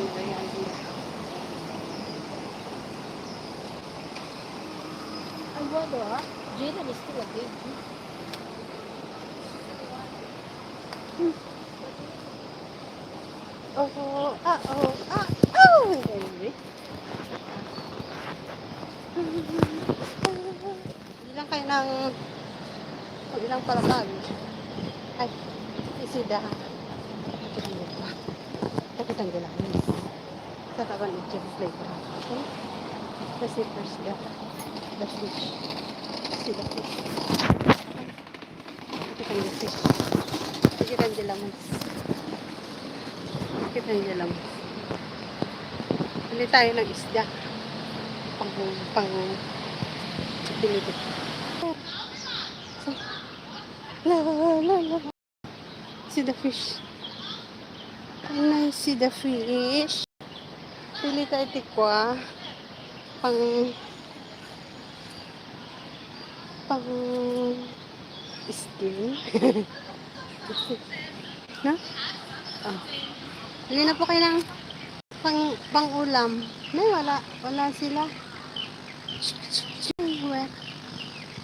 Ayan, Ang buwado ha? Jaden is still a baby. oh, Anyway. Bilang kayo ng ilang palapag. Ay, isida. Nakitanggal ako. Sa kaban ng chip playground. Okay? Kasi first the fish. See the fish. Nakitanggal fish. Nakitanggal lamon. Nakitanggal lamon. Hindi tayo ng isda. Pang pinipit. La la la. See the fish. Can I see the fish? Pili tayo tikwa. Pang skin. No? Oh. Bili na po kayo ng pang ulam. May wala sila. Where?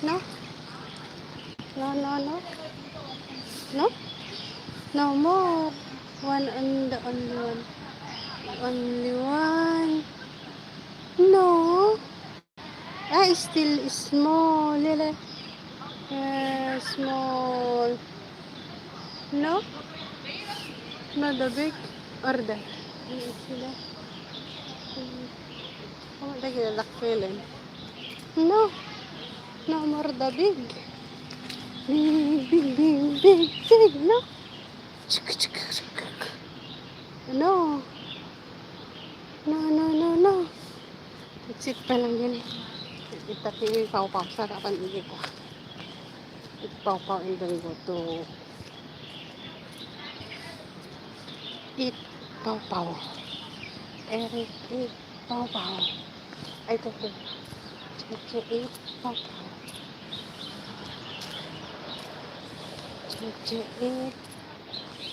No? No. No? No more. One on the only one. Only one. No. Still small. Little. Small. No? Not the big. Or the. Sila. Oh, lagi na lakfelin. No. No more the big. Big. No. No. No. Exit pa lang yun. Itati yung pau-pau. Sarapan hindi ko. Pau-pau and then go to eat pau-pau. Eric eat pau-pau. Ay, ito. Cheche eat pau-pau. Cheche eat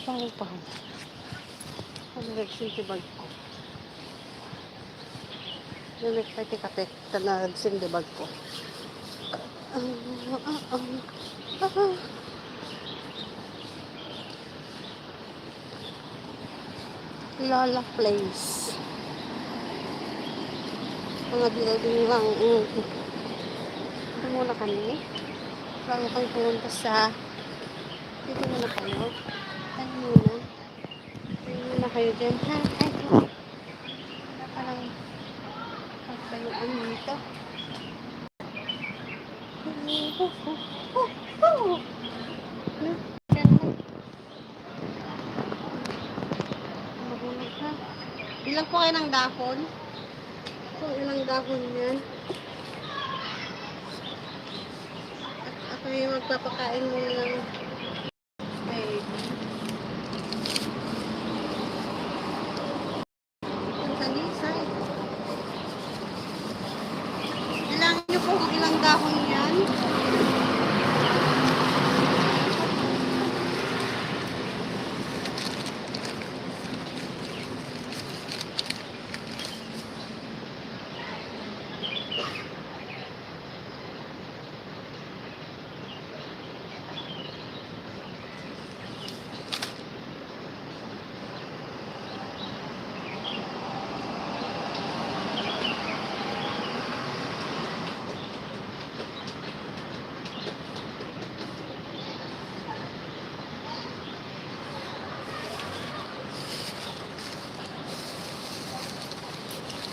pau-pau. Ano nagsin si bag ko? Lumit pa iti kapit. Nagsin di bag ko. Lola Place. Mga building lang. Ito muna kami. Bago kami pumunta sa dito muna kayo. Ano muna kayo dyan. Ha? Ay, wala pa lang pagbayuan dito. Mahulog ha. Bilang po kayo ng dahon. Kung ilang dahon yan. At ako yung magpapakain muna ng baby. Yung talisay. Ilang nyo po kung ilang dahon yan.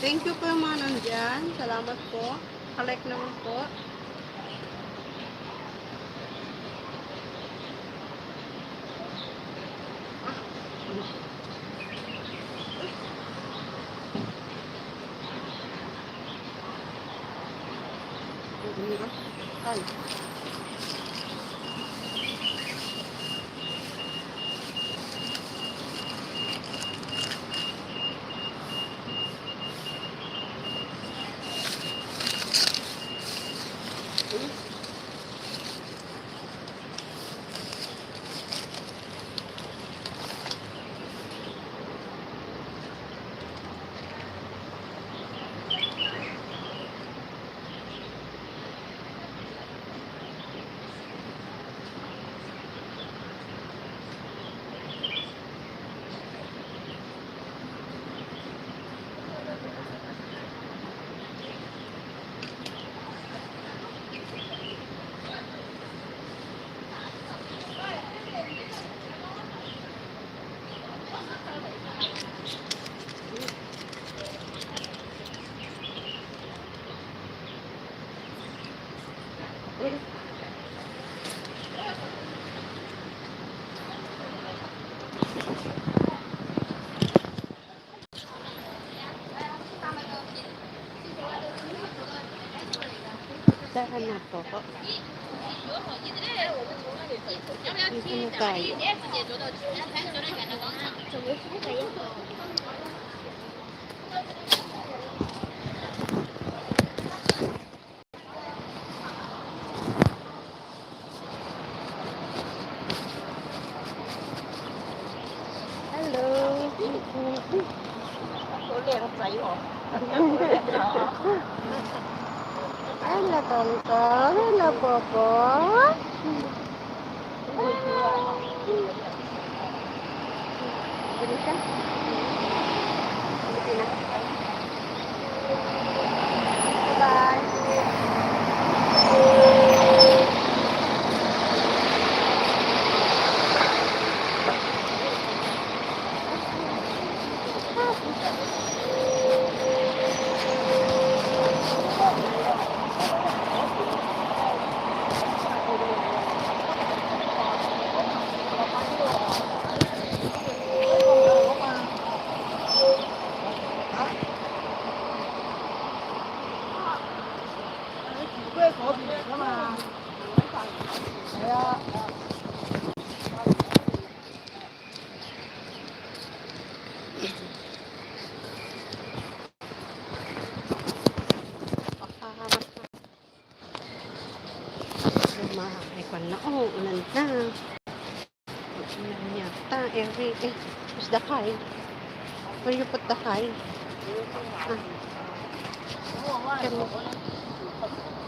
Thank you po yung mga nandyan. Salamat po. Kalike naman po. Ay. Tara na po. Dito na tayo. Hello. Hello, Tongtong. Hello, Popo. Bili ka? Bili na. Bye-bye. Lumahay na. Oh, ulan na. Ulan yata. Where's the car? Where you put the car?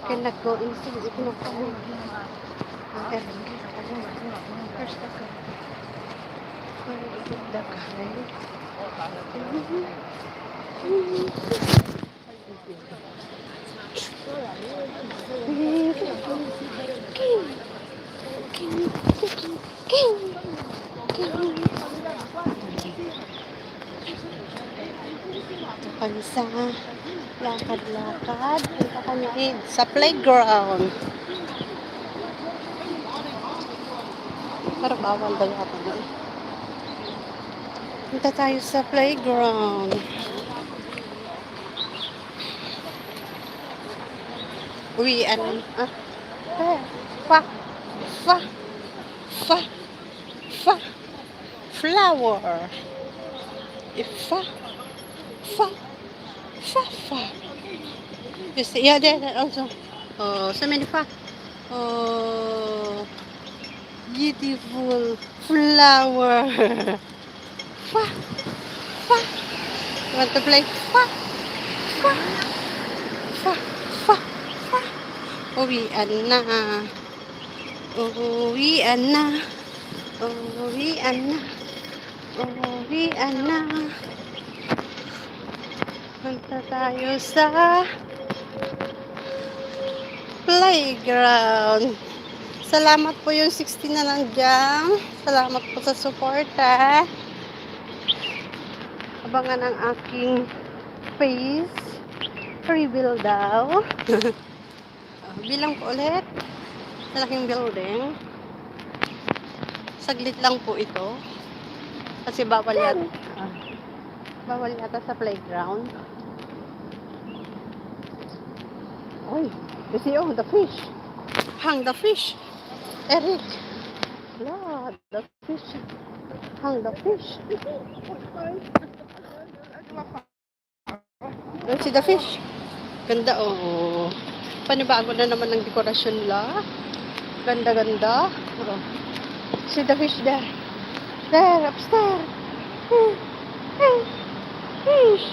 Can I go inside? It no come. Where's the car? Where you put the kami sa lakad-lakad. Punta kami sa playground. Pero bawal daw yata na. Punta tayo sa playground. Uwian. Fa. Flower. Fa. You see, yeah, there also. Oh, so many fa. Oh, beautiful flower. Fa. You want to play? Fa. Uwian na. Punta tayo sa playground. Salamat po yung 60 na nandiyan. Salamat po sa suporta. Abangan ang aking face reveal daw. Bilang po ulit. Malaking building. Saglit lang po ito. Kasi bawal yata sa playground. Oy, you see, oh, the fish. Hang the fish. Eric. Lord, the fish. Hang the fish. You see the fish? Ganda, oh. Panibago na naman ng dekorasyon la. Ganda. Oh. See the fish there. There, upstairs. Fish.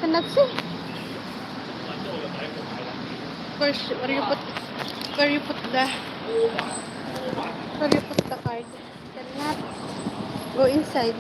Cannot see. Where you put the card? Cannot go inside.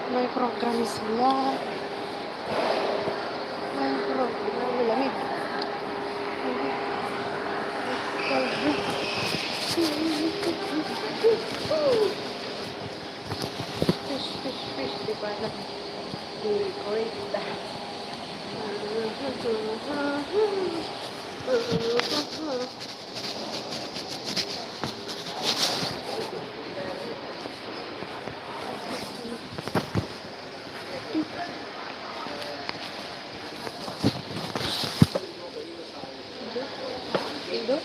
May program sila. Ay, bro. Malamig. Fish, di ba na? Great. Indo?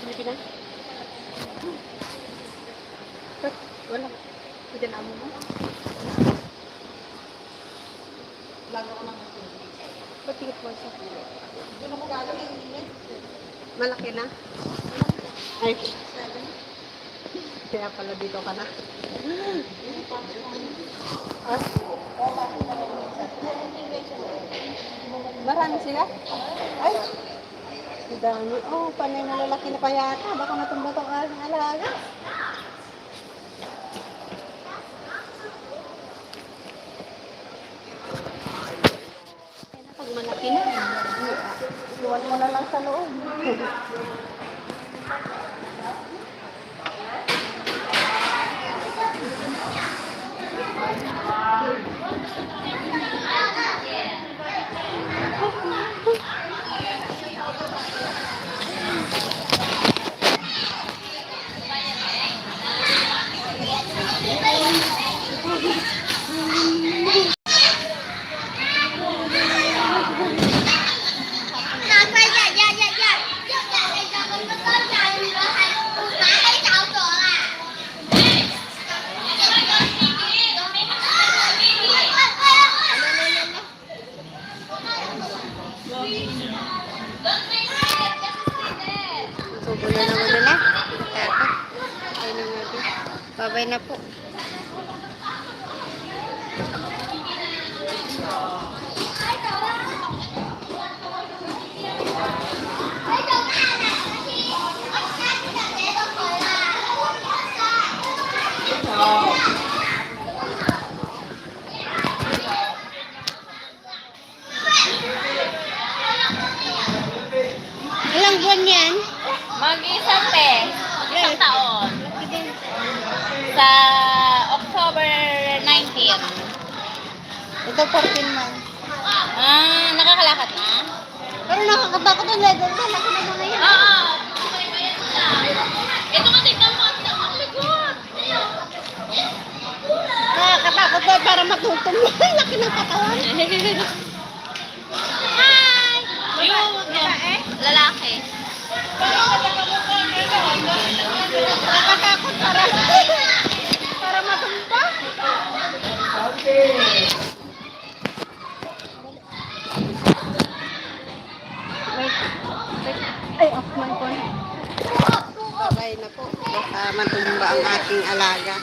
Hindi na? Wala. Hindi na mo mo? Bago ko naman. Ba't tingit mo sa pulo? Doon ako gagawin. Malaki na? Ay. Kaya pala dito ka na. Ah? Marami sila? Ay! Ang dami. Oh, panay malalaki na pa yata. Baka matumba itong alaga. Pag malaki na, iwan mo na lang sa loob. Tubo na naman nila. Ay na nga din. Babay na po. Ilang buwan yan? Mag-isang isang taon. Sa October 19. Ito 14 months. Ah, nakakalakad na? Pero nakakatakot ang leather na. Laki na mga yan. Oo. Ito kasi kamot na ang likod. Nakakatakot ba para matutong mo. Laki ng katawan. Hi! Yung lalaki. Nakakatakot para matumba. Ay, off my phone. Babay na po. Baka matumba ang aking alaga.